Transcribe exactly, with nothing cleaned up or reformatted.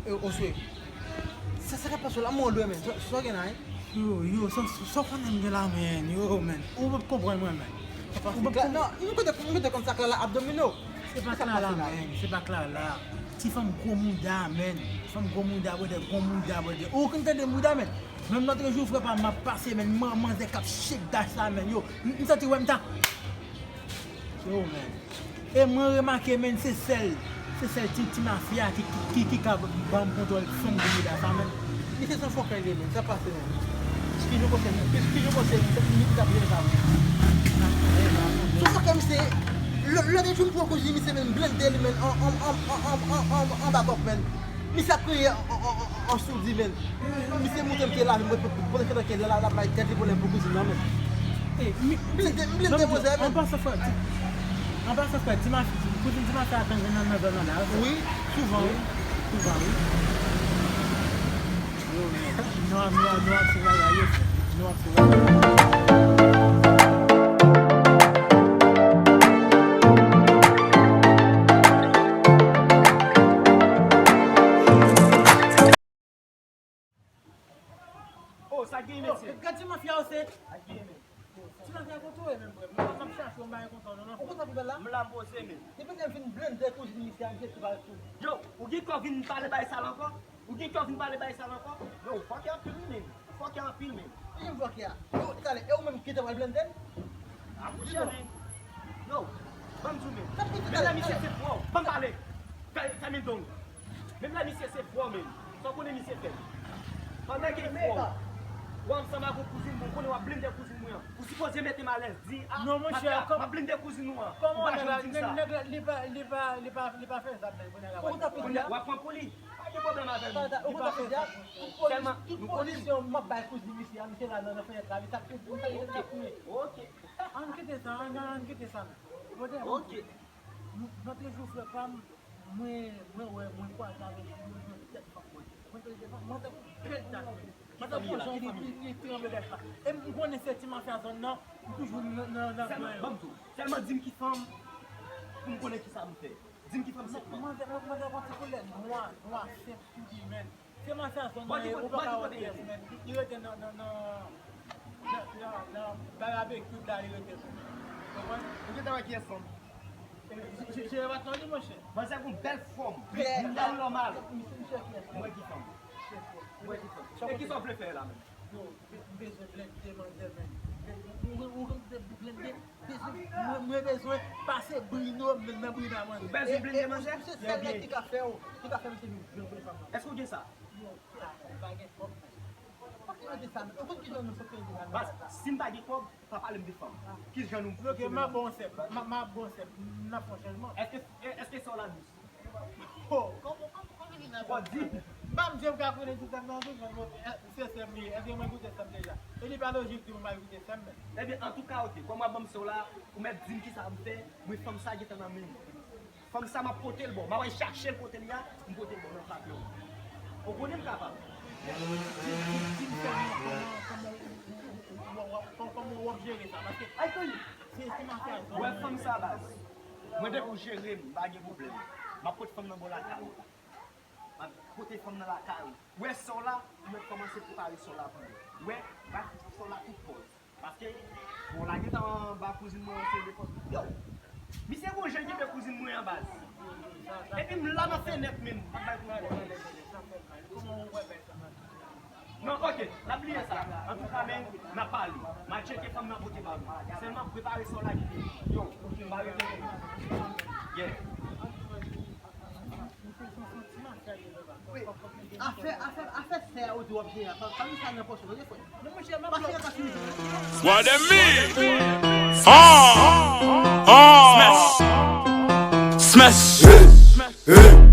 Oswe, sa, sa k ap pase w la? Mwen lwen, men. Sa, sa w gen la, hein? Yo, yo, sa, sa, sa w konnen m gen la, men? Yo, men. Ou p ap konprann mwen, men. Ou p ap konprann. Non, m kote, m kote kòm sa Clara ap domine w. Se pa Clara, men. Se pa Clara. Ti fanm gwo mouda, men. Fanm gwo mouda, brother, gwo mouda, brother. Ou konn tande mouda, men. Menm lòt jou, frè pa m, m ap pase, men. Man, manzè k ap shake dash la, men. Yo, m, m santi wè m ta. Yo, men. E mwen remake, men, se sèl, se sèl ti, ti mafya ki, ki, ki, ki ka ban m kontwòl fanm gwo mouda sa, men. Misye se yon fòkè li ye, men. Sa pase, men. Ki jou konsèy, ki, ki jou konsèy, misye, misye t ap jere sa, men. Se yon fòkè, misye, lè, lè de jou m pran kouzin misye, men, blende li, men, an, an, anba kòk, men. Misye ap kriye an, an, an, an, an soudi, men. Misye montre m ke lavi mwen, pou, pou, pou, pou, la, la, bay tèt li pwoblèm pou kouzin nan, men. M blende, m blende manzè, men. An pasan, frè, ti, an pasan, frè, ti ma, kouzin ti mafya a tann nan, nan zòn nan la, wi, souvan, wi. Souvan, wi. Yo, men, nou ap, nou ap, nou ap se bagay yo, frè. Nou ap se bagay yo. Oh, sa gen, mesye. Gad ti mafya yo se. Sa gen, men. Ti mafya kote w ye menm, frè? Mwen pa m chache w, m pa gen kontan w, non, non. Ou kontan pou bèl la? M la, m poze, men. Depi lè m vin blende kouzin misye a, misye tou pale tou. Yo, ou gen kò vin pale bay sa la ankò? Ou gen kò vin pale bay sa la ankò? Yo, ou fòkè anpil, wi, men. Ou fòkè anpil, men. Ki jan m fòkè a? Yo, talè, e ou menm ki te pral blende l? A, monchè, men. Yo, ban m di w, men. Menm lè misye se fwè w, ban m pale. Fè, fè men don. Menm lè misye se fwè w, men. Sa w konnen misye fè? Pandan ke fwè w, w ansanm ak yon kouzin mwen, ou konnen w ap blende kouzin mwen an. Ou sipoze mete m alèz, di, a, non, monchè, mafya, m ap blende kouzin nou an. Ou pa janm di m sa. Nèg la, li pa, li pa, li pa, li pa fè zam, men, pou nèg la. Ou t ap kounye a, w ap pran pou li. Pa gen pwoblèm avè nou. Ou t ap kounye a, tout pozi-, tout pozisyon m ap bay kouzin misye a, misye la nan, nan fenèt la, li t ap, li t ap, li t ap kounye. Ok. Ann kite sa, ann, ann kite sa, men. Ok. Lòt jou, frè pa m, mwen, mwen wè, mwen kwaze avèk li, mwen jwenn tèt fanm mwen. Mwen te, mwen te pèl dat, men. Mwen te pran jan li, li, li tranble dèyè sa. E m konnen se ti mafya zòn nan, m toujou nan, nan, nan gwen yo. Sèlman, ban m di w, sèlman di m ki fanm, pou m konnen ki sa m fè. Di m ki fanm se fanm. Manzè, manzè, manzè gon ti koulè nwa, nwa senp sou li, men. Se mafya zòn nan ye, ou pa ka wè kiyès, men. Li, li rete nan, nan, nan, nan, nan, nan barabekyou la, li rete, men. Konprann? Ou gentan wè kiyès fanm? E, je, je, je, pa tande, monchè. Manzè gon bèl fòm. Bèl. Moun dam nòmal. Misye, misye kiyès? Mwen ki fanm. Mwen ki fanm. E kisa w vle fè la menm? Yo, m bezwen blende manzè, men. Ou, ou, ou, ou blende, bezwen, mwen, mwen bezwen pase Bruno, men nan Bruno a manzè. Ou bezwen blende manzè? E, e, se sèl nèg ki ka fè w, ki ka fè misye vin blende fanm nan. Èske w gen sa? Yo, sa, m pa gen kòb, men. Pa pale de sa, men. Ou konn ki jan nou sot de sa, men? Baz, si m pa gen kòb, pa pale m de fanm. Ki jan nou... Ok, m ap ba w sèp. M ap, m ap ba w sèp. N ap fè yon chanjman. Èske, èske sè w la dous? Oh, kòman, kòman, kòman li nan... Bon, di. M pa m, Dye m ka konnen si sè m nan dous, men bon, eh, se sè m li ye. Èske mwen goute sè m deja? E li pa lojik tou pou m al goute sè m, men. Ebyen, antouka, ok. Kòm w ap ban m sè w la, ou mèt di m kisa pou m fè, mwen fanm sa gentan nan men m. Fanm sa, m ap pote l ba w. M ap al chache l kote li a, m pote l ba w nan plato. Ou konnen m kapab. Di, di, di m sèlman kòman, kòman w, w, w, w, kòman w ap jere sa, paske se, se mafya zòn. Ou wè fanm sa, baz? Mwen, depi w jere m, m pa gen pwoblèm. M ap pote fanm nan bò lakay ou. M ap pote fanm nan lakay ou. Ou wè sè w la, ou mèt kòmanse prepare sè w la pou li. Ou wè, m ap fè sè w la tout pòz. Paske, bon, la gentan anba kouzin mwen an, se de pòz. Yo! Misye gon jan kenbe kouzin mwen an, baz. Epi m la nan fenèt, men, m ap bay kout pòz. Non, ok, n ap bliye sa. Antouka, men, n ap pale. M a tcheke fanm nan pote ba nou. Sèlman prepare sè w la kite. Yo, m a rete. Yeah. Wi. Afè, afè, afè sè a ou di w ap jere a, pa, pa met sa nan pòch ou, tande, frè. Non, monchè, m ap... Pase yon pase yon... What a me? Ah! Ah! Smash! Smash! Hey! Hey!